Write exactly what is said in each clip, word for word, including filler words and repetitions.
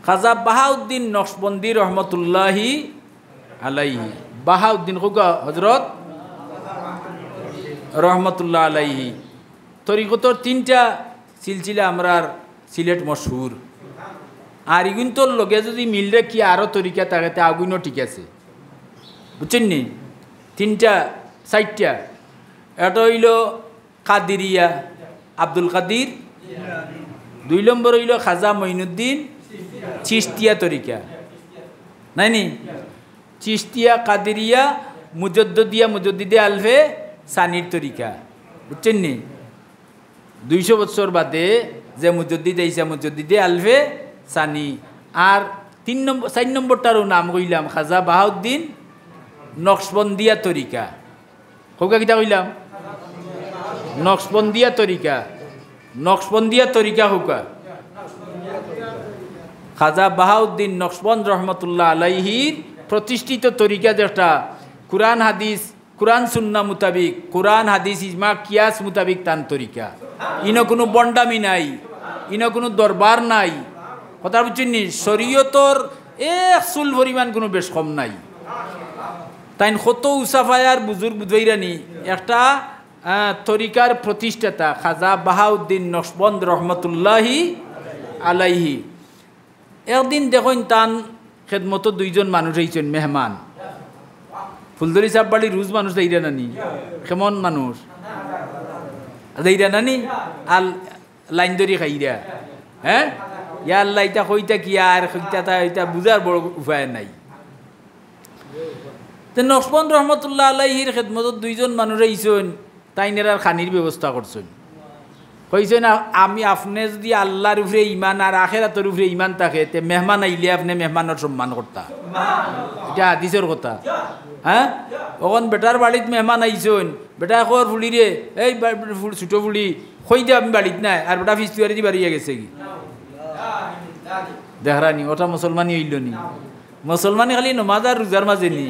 খাজা বাহাউদ্দিন নকশবন্দি রহমতুল্লাহি আলাইহি। বাহাউদ্দিন কউক্কা হজরত রহমতুল্লাহ আলাইহি। তরিকতর তিনটা সিলসিলা আমরার সিলেট মশহুর। আর ইগুইন্তর লগে যুদি মিল রাখি আরো তরিকা থাকে, তে অগুইনও ঠিক আছে। বুঝছইন নি? তিনটা, চাইরটা। একটা অইলো কাদিরিয়া, আব্দুল কাদির। দুই নম্বর অইলো খাজা মঈনুদ্দিন চিশতিয়া তরিকা। নায় নি? চিশতিয়া, কাদিরিয়া, মুজদ্দদিয়া, মুজদ্দিদে আলফে সানির তরিকা। বুঝছইন নি? দুইশো বছর বাদে যে মুজদ্দিদ আইছে, মুজদ্দিদে আলফে সানি। আর তিন নম্বর, চাইর নম্বরটারও নাম কইলাম খাজা বাহাউদ্দিন নকশবন্দিয়া তরিকা। কউক্কা কিতা কইলাম? নকশবন্দিয়া তরিকা। নকশবন্দিয়া তরিকা কউক্কা। খাজা বাহাউদ্দিন নকশবন্দ রহমতুল্লাহ আলাইহির প্রতিষ্ঠিত তরিকা যেটা, কুরআন হাদিস, কুরআন সুন্নাহ মুতাবিক, কুরআন হাদিস ইজমা কিয়াস মুতাবিক তান তরিকা। ইনো কুনু ভন্ডামি নাই, ইনো কুনু দরবার নাই। কথা বুঝছইন নি? শরীয়তর এক চুল পরিমাণ কুনু বেশ কম নাই। তাইন কত উসাফায়ার বুজুর্গ বুঝাইরানি, একটা, আহ, তরিকার প্রতিষ্ঠাতা খাজা বাহাউদ্দিন নকশবন্দ রহমতুল্লাহি আলাইহি। একদিন দেখইন তান খেদমতো দুইজন মানুষ আইছইন মেহমান। ফুলতলি সাব বাড়ি রুজ মানুষ যাইরা নানি? কেমন মানুষ? যাইরা নানি? আর লাইন ধরি খাইরা। হ্যাঁ? ইয়া আল্লাহ, ইতা কইতা কি আর কইতা তা, ইতা বুঝার বড় উপায় নাই। তে নকশবন্দ রহমতুল্লাহ আলাইহির খেদমতো দুইজন মানুষ আইছইন, তাইন এরার খানির ব্যবস্থা করছইন। কইছইন, "আ-, আমি আপনে যুদি আল্লাহর উপরে ইমান আর আখেরাতর উপরে ইমান থাকে, তে মেহমান আইলে আপনে মেহমানর সম্মান করতা।" ইটা হাদিসর কথা। হ্যাঁ? অখন বেটার বাড়িত মেহমান আইছইন, বেটায় কর, "ফুড়িরে, এই বা-, ফুড়-, ছোট ফুড়ি, কই দে আমি বাড়িত নাই।" আর বেটা ফিস্তুয়ারি দি বাড়িয়া গেছেগি। দেখরানি, ওটা মুসলমানি অইলো নি? মুসলমানি খালি নমাজ আর রুজার মাঝে নি?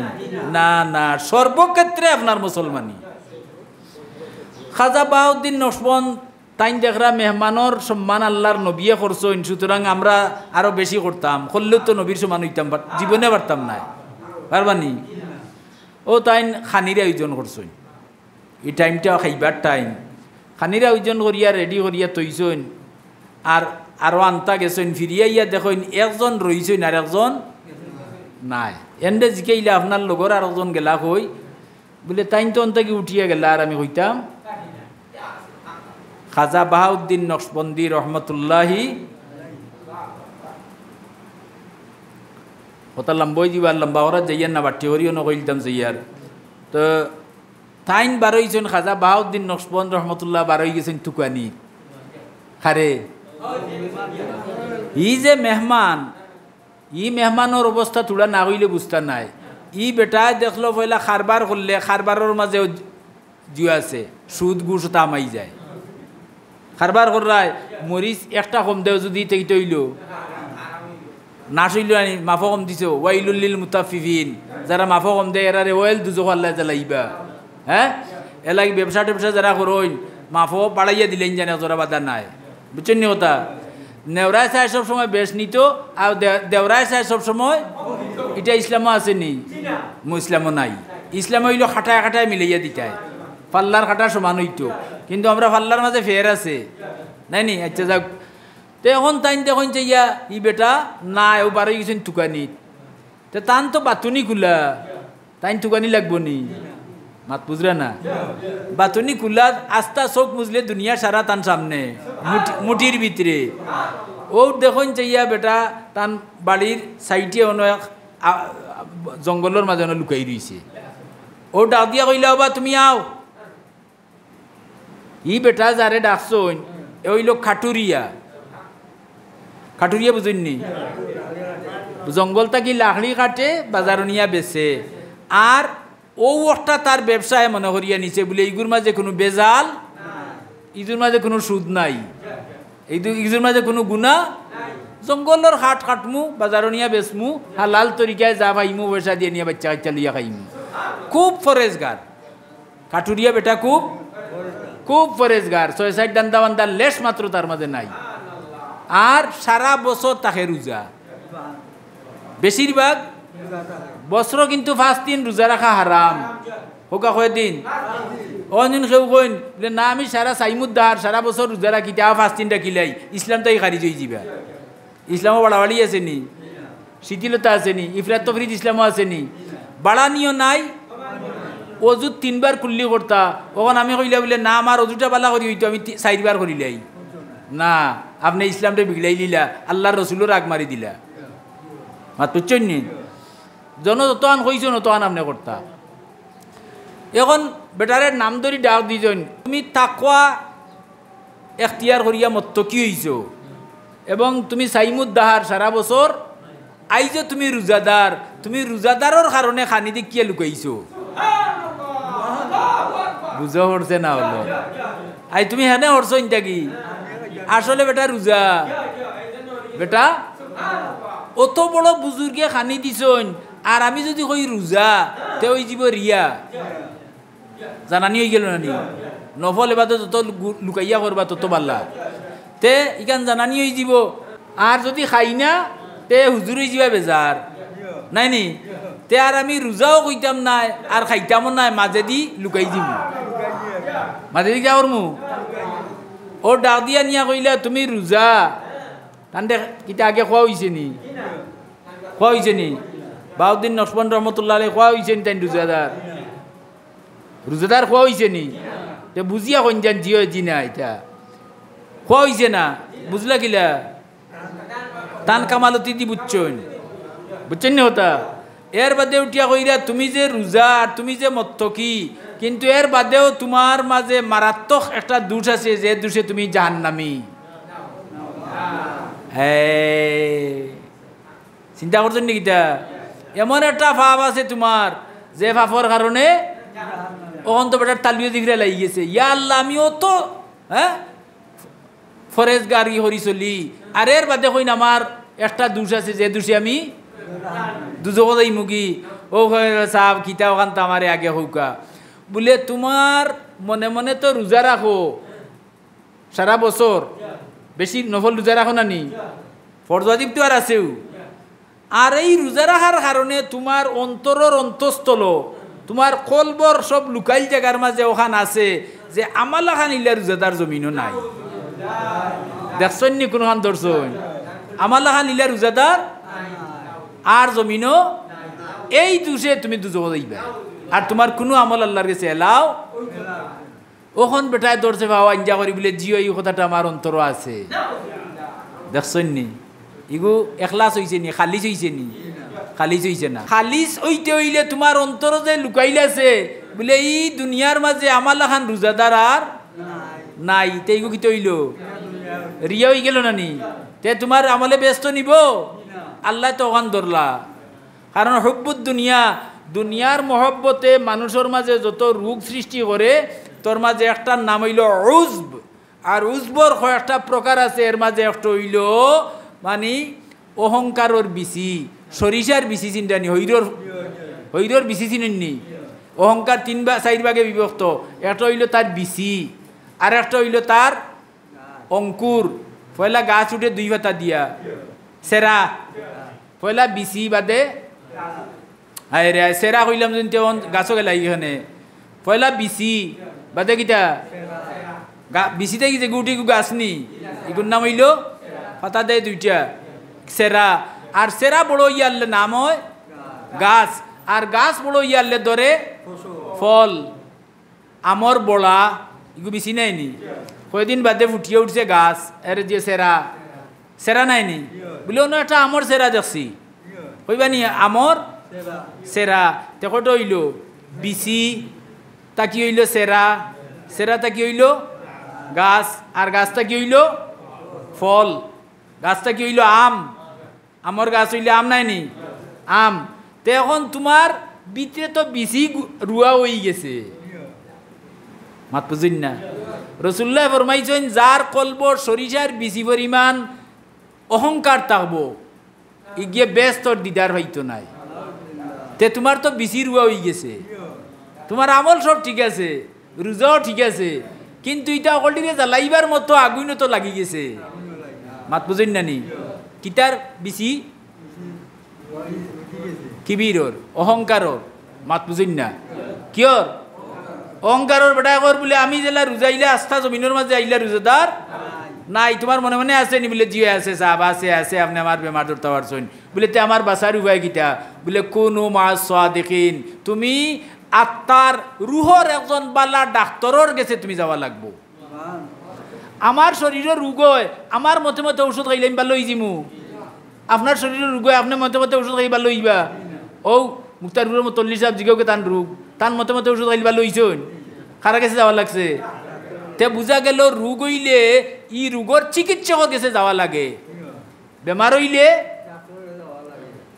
না, না, সর্বক্ষেত্রে আপনার মুসলমানি। খাজা বাহাউদ্দিন নকশবন্দ তাইন দেখরা মেহমানর সম্মান আল্লাহর নবিয়ে করছইন, সুতরাং আমরা আরো বেশি করতাম, করলেও তো নবীর সমান অইতাম, but জীবনে পারতাম নায়, পারবানি? ও তাইন খানির আয়োজন করছইন। ই টাইমটা খাইবার টাইম। খানির আয়োজন করিয়া, রেডি করিয়া থইছইন। আর আরো আনতা গেছইন, ফিরিয়া আইয়া দেখইন, একজন রইছইন আর একজন নাই। এনরে জিকাইলা, "আপনার লগর আর একজন গেলা কই?" বুলে, "তাইন তো অন থাকি উঠিয়া গেলা, আর আমি কইতাম।" খাজা বাহাউদ্দিন নকশবন্দি রহমতুল্লাহি, কথা লম্বা অই দিবার, লম্বা করাত যাইয়ার না, বাট্টি করিও না কইলতাম যাইয়ার। তো তাইন বারইছইন, খাজা বাহাউদ্দিন নকশবন্দ রহমতুল্লাহ বারই গেছইন তুকানি। খারে, ই যে মেহমান, ই মেহমানর অবস্থা থুড়া না কইলে বুঝতা নায়। ই বেটায় দেখলো পয়লা কারবার করলে, কারবারর মাঝে জুয়া আছে, সুদ ঘুষ ওটা হামাই যায়। কারবার কররায়, মরিচ একটা কম দেও যুদি, তে কিতা অইলো? নাশ অইলো আনি, মাফও কম দিছো, ওয়াইলুল লিল মুতাফফিফিন। যারা মাফও কম দেয়, এরারে ওয়াইল, দুজখ আল্লায় জ্বালাইবা। হ্যাঁ? এলাগি ব্যবসা ট্যাবসা যারা করইন, মাফও বাড়াইয়া দিলাইন জানে, জোড়া বাধা নাই। বুঝছইন নি কথা? নেওরায় চায় সব সময় বেশ নিতো, আর দে-, দেওরায় চায় সব সময়, ইটা ইসলামও আছে নি? ইসলামও নাই। ইসলাম অইলো খাটায় খাটায় মিলাইয়া দিতায়, পাল্লার খাটা সমান অইতো, কিন্তু আমরা পাল্লার মাঝে ফের আছে, নায় নি? আচ্ছা, যাউক। তে অখন তাইন দেখইন চাইয়া, ই বেটা নায়, অউ বারই গেছইন তুকানিত। তে তান তো বাতুনি খুলা, তাইন তুকানি লাগবো নি? মাত বুঝরা না? বাতুনি খুলা, আস্তা চউখ মুজলে দুনিয়া সারা তান সামনে, মুঠি-, মুঠির ভিতরে। অউ দেখইন চাইয়া বেটা তান বাড়ির সাইডে অনো এক, আ, আ, জঙ্গলর মাঝে অনো লুকাই রইছে। অউ ডাক দিয়া কইলা, "ওবা, তুমি আও।" ই বেটা যারে ডাকছইন, এ অইলো কাটুরিয়া। কাটুরিয়া বুঝইন নি? জঙ্গল থাকি লাকড়ি কাটে, বাজারো নিয়া বেচে। আর অউ একটা তার ব্যবসায় মনে করিয়া নিছে বুলে, ইগুর মাঝে কুনু ভেজাল, ইগুর মাঝে কুনু সুদ নাই, ইগু-, ইগুর মাঝে কুনু গুনা। জঙ্গলর কাঠ কাটমু, বাজারো নিয়া বেচমু, হালাল তরিকায় যা পাইমু, পয়সা দিয়া নিয়া বাইচ্চা কাইচ্চা লইয়া খাইমু। খুব পরেজগার। কাটুরিয়া বেটা খুব, খুব পরেজগার, ছয় সাইত ডান্দা বান্দা লেশ মাত্র তার মাঝে নাই। আর সারা বছর থাকে রুজা। বেশিরভাগ বছরো কিন্তু পাঁচ দিন রোজা রাখা হারাম। কউক্কা কয়দিন? অনদিন কেউ কইন বুলে, "না, আমি সারা সাইমুদ্দাহার সারা বছর রোজা রাখি, তাও পাঁচ দিন রাখিলাই, ইসলাম তাই খারিজ অইযিবা।" ইসলামো বাড়াবাড়ি আছে নি? শিথিলতা আছে নি? ইফরাত তফরিত ইসলামো আছে নি? বাড়ানিও নাই, অজুত তিনবার কুল্লি করতা। অখন আমি কইলা বুলে, "না, আমার অজুটা বালা করি অইতো, আমি তি-, চাইরবার করিলাই।" না, আপনে ইসলামরে বিগড়াইলিলা, আল্লার রসুলও রাগ মারি দিলা। মাত বুঝছইন নি? জন যতখান কইছইন, অতখান আপনে করতা। অখন বেটারে নাম ধরি ডাক দিছইন, তুমি তাকওয়া এখতিয়ার করিয়া মত্তকি অইছো, এবং তুমি সাইমুদ্দাহার সারা বছর, আইজও তুমি রোজাদার, তুমি রোজাদারর কারণে খানি দেখিয়া লুকাইছো। বুঝা পড়ছে না অইলো? আই তুমি হেনে করছো ইনতা কি? আসলে বেটা রোজা। বেটা অত বড় বুজুর্গে খানি দিছইন, আর আমি যুদি কই রোজা, তে অইযিবো রিয়া। জানানি অইগেলো না নি? নফল এবাদত যত লু-, লুকাইয়া করবা তত বালা। তে ইখান জানানি অইযিবো। আর যুদি খাই না, তে হুজুর অইযিবা বেজার। নায় নি? তে আর আমি রোজাও কইতাম নায়, আর খাইতামও নায়, মাজেদি লুকাই দিমু। মাজেদি কিতা করমু? অউ ডাক দিয়া নিয়া কইলা, "তুমি রোজা।" তানরে কিতা আগে কওয়া অইছে নি? কওয়া অইছে নি? বাহাউদ্দিন নকশবন্দ রহমতুল্লাহ আলাইহি কওয়া অইছে নি তাইন রোজাদার? রোজাদার কওয়া অইছে নি? তে বুঝিয়া কইন যেন জি অয় জি না ইতা। কওয়া অইছে না, বুঝলা কিলা? তান কামালতি দি বুঝছইন। বুঝছইন নি কথা? এর বাদে উঠিয়া কইরা, "তুমি যে রোজা আর তুমি যে মত্তকি, কিন্তু এর বাদেও তুমার মাজে মারাত্মক একটা দোষ আছে, যে দোষে তুমি জাহান্নামী।" এই, চিন্তা করছইন নি কিতা? এমন একটা পাপ আছে তুমার, যে পাপর কারণে অখন তো বেটার তালুয়ে জিগরা লাগি গেছে, "ইয়া আল্লাহ, আমি অত, হ্যাঁ, ফরেজগারি করি চলি, আর এর বাদে কইন আমার একটা দোষ আছে, যে দোষে আমি দুজখো যাইমুগি।" অউ কয়, "সাব, কিতা অখান তো আমারে আগে কউক্কা।" বুলে, "তুমার মনে মনে তো রোজা রাখো, সারা বছর বেশি নফল রোজা রাখো না নি? ফরজ ওয়াজিব তো আর আছেউ। আর এই রোজা রাখার কারণে তুমার অন্তরর অন্তঃস্থল, তুমার কলবর সব লুকাইল জাগার মাজে অখান আছে, যে আমার লাখান ইলা রোজাদার জমিনো নাই।" দেখছইন নি কুনুখান ধরছইন? আমার লাখান ইলা রোজাদার আর জমিনো। এই দোষে তুমি দুজখো যাইবা, আর তুমার কুনু আমল আল্লার গেছে এলাও অখন বেটায় ধরছে পাও আঞ্জা করি বুলে, "জি অয়, ই কথাটা আমার অন্তরো আছে।" দেখছইন নি? ইগু এখলাস অইছে নি? খালিস অইছে নি? খালিস অইছে না। খালিস অইতে অইলে তুমার অন্তরো যে লুকাইল আছে, বুলে, "ই দুনিয়ার মাজে আমার লাখান রোজাদার আর নাই।" তে ইগু কিতা অইলো? রিয়া অইগেলো না নি? তে তুমার আমলে বেহেস্তো নিবো? আল্লায় তো অখান ধরলা। কারণ হুব্বুদ দুনিয়া, দুনিয়ার মহব্বতে মানুষর মাজে যত রোগ সৃষ্টি করে, তার মাজে একটার নাম অইলো উজব। আর উজবর কয়েকটা প্রকার আছে, এর মাজে একটা অইলো, মানি, অহংকারর বিচি, সরিষার বিচি চিনরা নি, হইরর, হইরর বিচি চিনইন নি? অহংকার তিন ভাগ, চাইর ভাগে বিভক্ত। একটা অইলো তার বিচি, আর একটা অইলো তার অঙ্কুর। পয়লা গাছ উঠে দুই পাতা দিয়া, চেরা। পয়লা বিচি বাদে, হায় রে, হায়, চেরা কইলাম যেন তেমন গাছও গেলা ইখানে। পয়লা বিচি, বাদে কিতা? গা-, বিচি থাকি যে গুটি গু গাছ নি, ইগুর নাম অইলো পাতা দেয় দুইটা, চেরা। আর চেরা বড় অইয়া আরলে নাম অয় গাছ, আর গাছ বড় অইয়া আরলে ধরে ফল। আমর বড়া, ইগু বিচি নায় নি? কয়দিন বাদে ফুটিয়া উঠছে গাছ, এরে যে চেরা, চেরা নায় নি? বুলে, "অনো একটা আমর চেরা দেখছি।" কইবা নি, "আমর চেরা।" তে কয়টা অইলো? বিচি থাকি অইলো চেরা, চেরা থাকি অইলো গাছ, আর গাছ থাকি অইলো ফল, গাছ থাকি অইলো আম। আমর গাছ অইলে আম নায় নি? আম। তে অখন তুমার ভিতরে তো বিচি গু-, রুয়া অইগেছে। মাত বুঝইন না? রসুলুল্লায় ফরমাইছইন, যার কলবো সরিষার বিচি পরিমাণ অহংকার থাকবো, ইগিয়ে বেহেস্তর দিদার পাইতো নায়। তে তুমার তো বিচি রুয়া অইগেছে। তুমার আমল সব ঠিক আছে, রোজাও ঠিক আছে, কিন্তু ইতা অকলটিরে জ্বালাইবার মতো আগুইনও তো লাগি গেছে। মাত বুঝইন না নি? কিতার বিচি? কিবিরর, অহংকারর, মাত বুঝইন না। কিয়র? অহংকারর বেটায় কর বুলে, "আমি যেলা রুজাইলে আস্তা জমিনর মাঝে আইলা রুজাদার নাই, তুমার মনে মনে আছে নি?" বুলে, "জি অয় আছে সাব, আছে, আছে, আপনে আমার বেমার ধরতা পারছইন।" বুলে, "তে আমার বাঁচার উপায় কিতা?" বুলে, "কুনু মা'আস সাদিকিন, তুমি আত্মার, রুহর একজন বালা ডাক্তরর গেছে তুমি যাওয়া লাগবো।" আমার শরীরর রোগ অয়, আমার মতে মতে ঔষধ খাইলে আমি ভালা অইযিমু? আপনার শরীরর রোগ অয়, আপনে মতে মতে ঔষধ খাইলে ভালা অইবা? অউ মুক্তারপুরর মতল্লি সাব জিগাউক্কা তান রোগ, তান মতে মতে ঔষধ খাইলে ভালা অইছইন? কারার গেছে যাওয়া লাগছে? তে বুঝা গেল রোগ অইলে ই রোগর চিকিৎসকর গেছে যাওয়া লাগে। বেমার অইলে,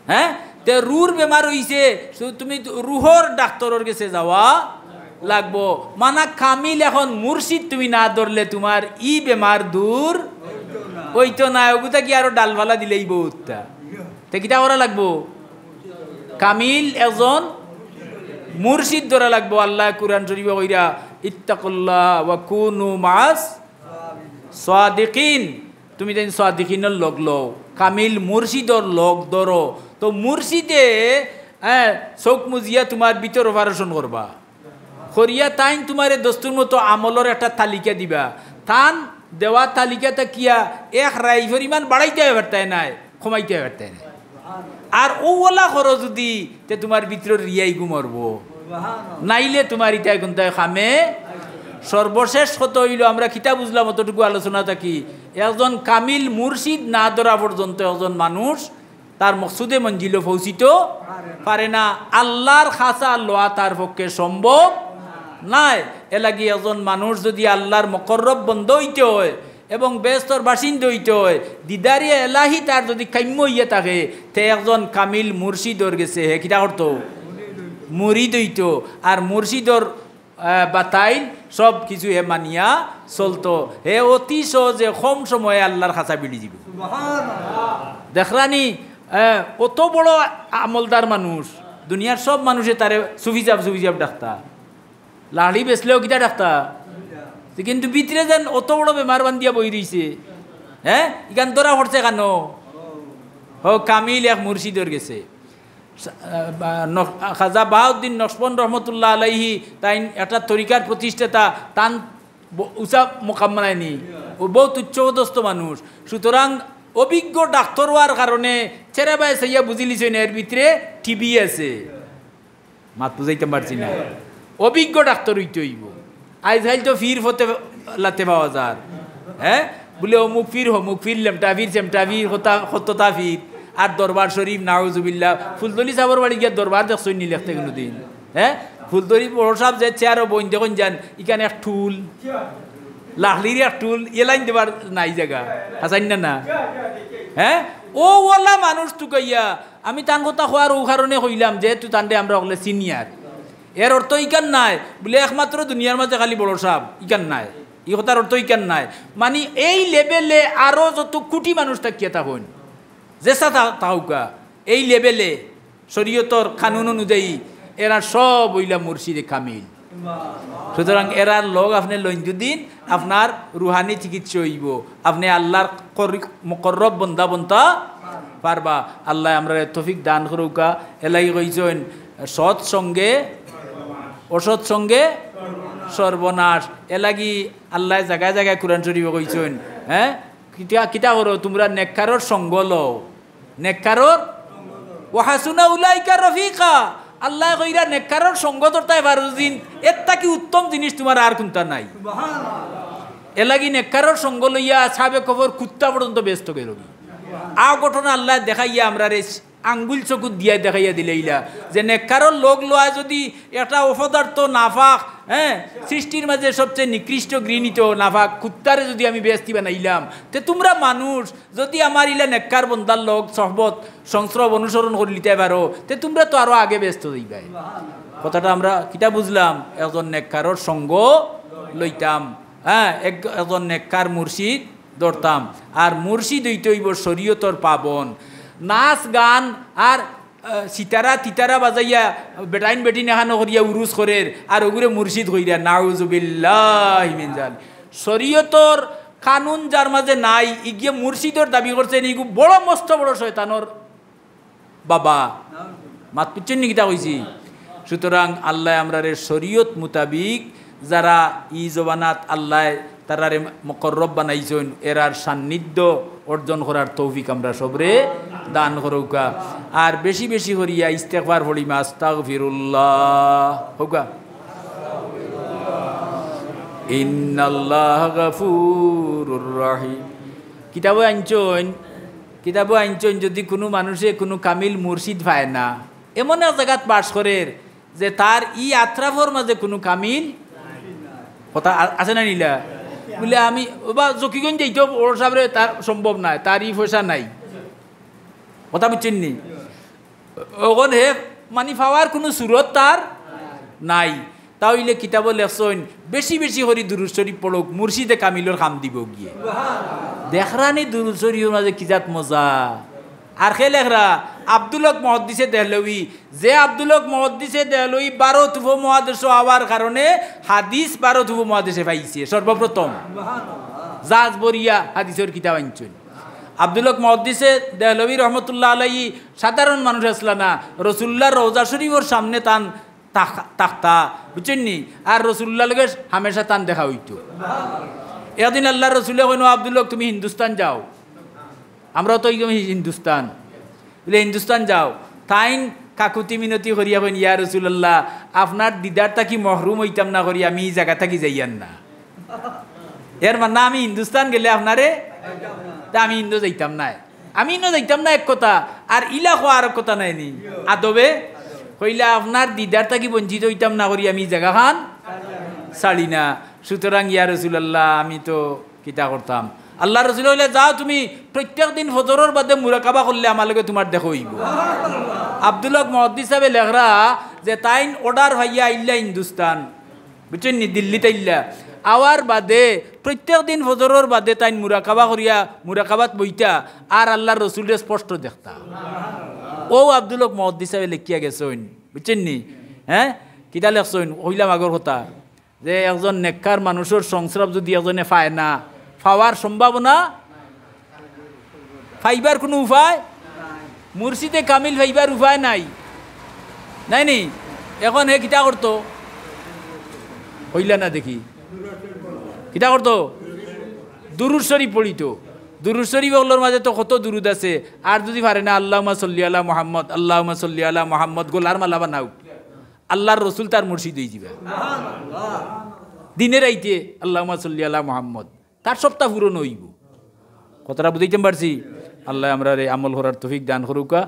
হে, তে রুহর বেমার অইছে, সু-, তুমি তো রুহর ডাক্তরর গেছে যাওয়া লাগবো। মানা কামিল এখন মুর্শিদ তুমি না ধরলে তুমার ই বেমার দূর অইতো নায়। অগুতা কি আরো ডালফালা দিলেই বউততা। তে কিতা করা লাগবো? কামিল একজন মুর্শিদ ধরা লাগবো। আল্লায় কুরআন শরীফো কইরা, "ইত্তাকুল্লাহ ওয়া কুনু মা'আস সাদিকিন।" তুমি যেন সাদিকিনর লগ লও, কামিল মুর্শিদর লগ ধরো। তো মুর্শিদে, হ্যাঁ, চউখ মুজিয়া তুমার ভিতর operation করবা। করিয়া তাইন তুমারে দস্তুর মতো আমলর একটা তালিকা দিবা। তান দেওয়া তালিকা থাকিয়া এক রাই পরিমাণ বাড়াইতায় পারতায় নায়, কমাইতায় পারতায় নায়। আর অউ অলা করো যুদি, তে তুমার ভিতরর রিয়াই গু মরবো। নাইলে তুমার ইতায় কুন্তায় কামে। সর্বশেষ কথা অইলো, আমরা কিতা বুঝলাম অতটুকু আলোচনা থাকি, একজন কামিল মুর্শিদ না ধরা পর্যন্ত একজন মানুষ তার মকসুদে মঞ্জিলো পৌঁছিতো পারে না। আল্লার খাছা লওয়া তার পক্ষে সম্ভব নায়। এরলাগি একজন মানুষ যুদি আল্লার মুকররব বন্দা অইতে অয়, এবং বেহেস্তর বাসিন্দা অইতে অয়, দিদারে এলাহি তার যুদি কাম্য অইয়া থাকে, তে একজন কামিল মুর্শিদর গেছে হে কিতা করতো? মুরিদ অইতো। আর মুর্শিদর, আহ, বাতাইল সব কিছু হে মানিয়া চলতো। হে অতি সহজে কম সময়ে আল্লার খাছা ভিড়ি যিবো। দেখরানি, আহ, অত বড় আমলদার মানুষ, দুনিয়ার সব মানুষে তারে সুফি সাব, সুফি সাব ডাকতা। লাড়ি বেচলেও কিতা ডাকতা? তে কিন্তু ভিতরে যেন অত বড় বেমার বান্ধিয়া বই রইছে। হে, ইখান ধরা পড়ছে কেনে? হ, কামিল এক মুর্শিদর গেছে। সা-, আহ, বা-, নক-, খাজা বাহাউদ্দিন নকশবন্দ রহমতুল্লাহ আলাইহি, তাইন একটা তরিকার প্রতিষ্ঠাতা, তান ব-, উচা মোকাম বানাইনি। অউ বউত উচ্চপদস্থ মানুষ। সুতরাং অভিজ্ঞ ডাক্তর অওয়ার কারণে চেরাবায় চাইয়া বুঝিলিছইন এর ভিতরে টিবি আছে। মাত বুঝাইতাম পারছি না। অভিজ্ঞ ডাক্তর অইতে অইবো। আইজকাইল তো ফির ফতে লাতে পাওয়া যার। হে? বুলে অমুক ফির, হমুক ফির, লেমটা ফির, চেমটা ফির, কতা, কততা ফির। আর দরবার শরীফ, নাউজুবিল্লাহ। ফুলতলি সাবর বাড়ি গিয়া দরবার দেখছইন নি লেখতে কুনুদিন? হে? ফুলতলি বড় সাব যে চেয়ারো বইন দেখইন যান, ইখান এক টুল। লাখলির এক টুল, এলাইন দেবার নাই জাগা। হাছাইন না না? হে? অউ অলা মানুষ তুকাইয়া আমি তান কথা কওয়ার অউ কারণে কইলাম, যেহেতু তানরে আমরা অকলে senior। এর অর্থ ইখান নায় বুলে একমাত্র দুনিয়ার মাঝে খালি বড় সাব, ইখান নায়। ই কথার অর্থ ইখান নায়। মানি এই level-এ আরো যত কুটি মানুষ থাকিয়া থাকইন, যেসা থা-, থাকউক্কা, এই level-এ শরীয়তর কানুন অনুযায়ী এরা সব অইলা মুর্শিদে কামিল। সুতরাং এরার লগ আপনে লইন যুদি, আপনার রুহানি চিকিৎসা অইবো, আপনে আল্লার করি-, মুকররব বন্দা বনতা পারবা। আল্লায় আমরারে তৌফিক দান করউক্কা। এরলাগি কইছইন, "সৎ সঙ্গে, অসৎ সঙ্গে সর্বনাশ।" এরলাগি আল্লায় জাগায় জাগায় কুরআন শরীফো কইছইন, হে, কিতা, কিতা করো, তুমরা নেককারর সঙ্গ লও। নেককারর, "ওয়া হাসুনা উলাইকা রফিকা।" আল্লায় কইরা নেককারর সঙ্গ ধরতায় পারো যুদি, এর থাকি উত্তম জিনিস তুমার আর কুনতা নাই। এরলাগি নেককারর সঙ্গ লইয়া সাবে কবর কুত্তা পর্যন্ত বেহেস্তো গেলোগি। আ ঘটনা আল্লায় দেখাইয়া আমরারে আঙ্গুল চকুত দিয়া দেখাইয়া দিলাইলা যে নেককারর লগ লওয়ায় যুদি একটা অপদার্থ নাপাক, হে, সৃষ্টির মাঝে সবচেয়ে নিকৃষ্ট ঘৃণিত নাপাক কুত্তারে যুদি আমি বেহেস্তি বানাইলাম, তে তুমরা মানুষ যুদি আমার ইলা নেককার বন্দার লগ সহবত সংস্রব অনুসরণ করিলিতায় পারো, তে তুমরা তো আরো আগে বেহেস্তো যাইবায়। কথাটা আমরা কিতা বুঝলাম? একজন নেককারর সঙ্গ লইতাম, হে, এক-, একজন নেককার মুর্শিদ ধরতাম। আর মুর্শিদ অইতে অইবো শরীয়তর পাবন। নাচ গান আর, আহ, সিতারা তিতারা বাজাইয়া বেটাইন বেটিন এখানো করিয়া উরুস করের আর অগুরে মুর্শিদ কইরা, নাউজুবিল্লাহি মিন জালিক। শরীয়তর কানুন যার মাঝে নাই, ইগিয়ে মুর্শিদর দাবি করছে, ইগু বড় মস্ত বড় শয়তানর বাবা। মাত বুঝছইন নি কিতা কইছি? সুতরাং আল্লায় আমরারে শরীয়ত মোতাবিক যারা ই জমানাত আল্লায় তারারে মুকররব বানাইছইন, এরার সান্নিধ্য অর্জন করার তৌফিক আমরা সবরে দান করউক্কা। আর বেশি বেশি করিয়া ইস্তেগফার পড়িমা, আস্তাগফিরুল্লাহ কউক্কা। ইন্নাল্লাহা গাফুরুর রহিম। কিতাবো আনছইন, কিতাবো আনছইন, যদি কুনু মানুষে কুনু কামিল মুর্শিদ পায় না, এমন এক জাগাত বাস করের যে তার ই আতরাফর মাঝে কুনু কামিল কথা আ-, আছে না নিলা? বুলে আমি ওবা জকিগঞ্জ যাইতো, ওর সাবরে তার সম্ভব নায়, তার ই পয়সা নাই। কথা বুঝছইন নি? অখন হে মানি পাওয়ার কুনু সুরত তার নাই। তা অইলে কিতাবো লেখছইন, বেশি বেশি করি দুরুদ শরীফ পড়উক, মুর্শিদে কামিলর কাম দিবো গিয়ে। দেখরা নি দুরুদ শরীফর মাঝে কি জাত মজা। আর কে লেখরা? আব্দুল হক মুহাদ্দিসে দেহলভী। যে আব্দুল হক মুহাদ্দিসে দেহলভী ভারত উপমহাদেশো আওয়ার কারণে হাদিস ভারত উপমহাদেশে পাইছে সর্বপ্রথম। জাহাজ ভরিয়া হাদিসর কিতাব আনছইন। আব্দুল হক মুহাদ্দিসে দেহলভী রহমতুল্লাহ আলাইহি সাধারণ মানুষ আছলা না, রসুলুল্লাহর রওজা শরীফর সামনে তান তাক-, তাকতা, বুঝছইন নি? আর রসুলুল্লাহর লগে হামেশা তান দেখা অইতো। একদিন আল্লাহর রসুলে কইন, "আব্দুল হক, তুমি হিন্দুস্তান যাও।" আমরাও তো একদম হি-, হিন্দুস্তান। বুলে, "হিন্দুস্তান যাও।" তাইন কাকুতি মিনতি করিয়া কইন, "ইয়া রাসুলাল্লাহ, আপনার দিদার থাকি মহরুম অইতাম না করি আমি ই জাগা থাকি যাইয়ার না।" এর মানে আমি হিন্দুস্তান গেলে আপনারে, তে আমি হিন্দু যাইতাম নায়। আমি ইনো যাইতাম না এক কথা, আর ইলা কওয়া আর এক কথা নায় নি? আদবে কইলা, "আপনার দিদার থাকি বঞ্চিত অইতাম না করি আমি ই জাগাখান ছাড়ি না।" সুতরাং ইয়া রাসুলাল্লাহ, আমি তো কিতা করতাম? আল্লাহর রসুলে কইলা, "যাও তুমি প্রত্যেক দিন ফজরর বাদে মুরাকাবা করলে আমার লগে তুমার দেখা অইবো।" আব্দুল হক মুহাদ্দিস সাবে লেখরা যে তাইন order পাইয়া আইলা হিন্দুস্তান, বুঝছইন নি, দিল্লিত আইলা। আওয়ার বাদে প্রত্যেক দিন ফজরর বাদে তাইন মুরাকাবা করিয়া মুরাকাবাত বইতা আর আল্লাহর রসুলরে স্পষ্ট দেখতা। অউ আব্দুল হক মুহাদ্দিস সাবে লেখিয়া গেছইন, বুঝছইন নি? হ্যাঁ, কিতা লেখছইন? কইলাম আগর কথা। যে একজন নেককার মানুষর সংস্রব যুদি একজনে পায় না, পাওয়ার সম্ভাবনা, পাইবার কুনু উপায়? মুর্শিদে কামিল পাইবার উপায় নাই, নাই নি? এখন হে কিতা করতো? কইলা না দেখি, কিতা করতো? দুরুদ শরীফ পড়িতো। দুরুদ শরীফ অকলর মাঝে তো কত দুরুদ আছে, আর যুদি পারে না, "আল্লাহুম্মা সাল্লি আলা মুহাম্মদ, আল্লাহুম্মা সাল্লি আলা মুহাম্মদ", গলার মালা বানাউক। আল্লাহর রসুল তার মুর্শিদ অইযিবা। দিনে রাইতে আল্লাহুম্মা সাল্লি আলা মুহাম্মদ, তার সবটা পূরণ অইবো। কথাটা বুঝাইতাম পারছি? আল্লায় আমরারে আমল করার তৌফিক দান করুকা।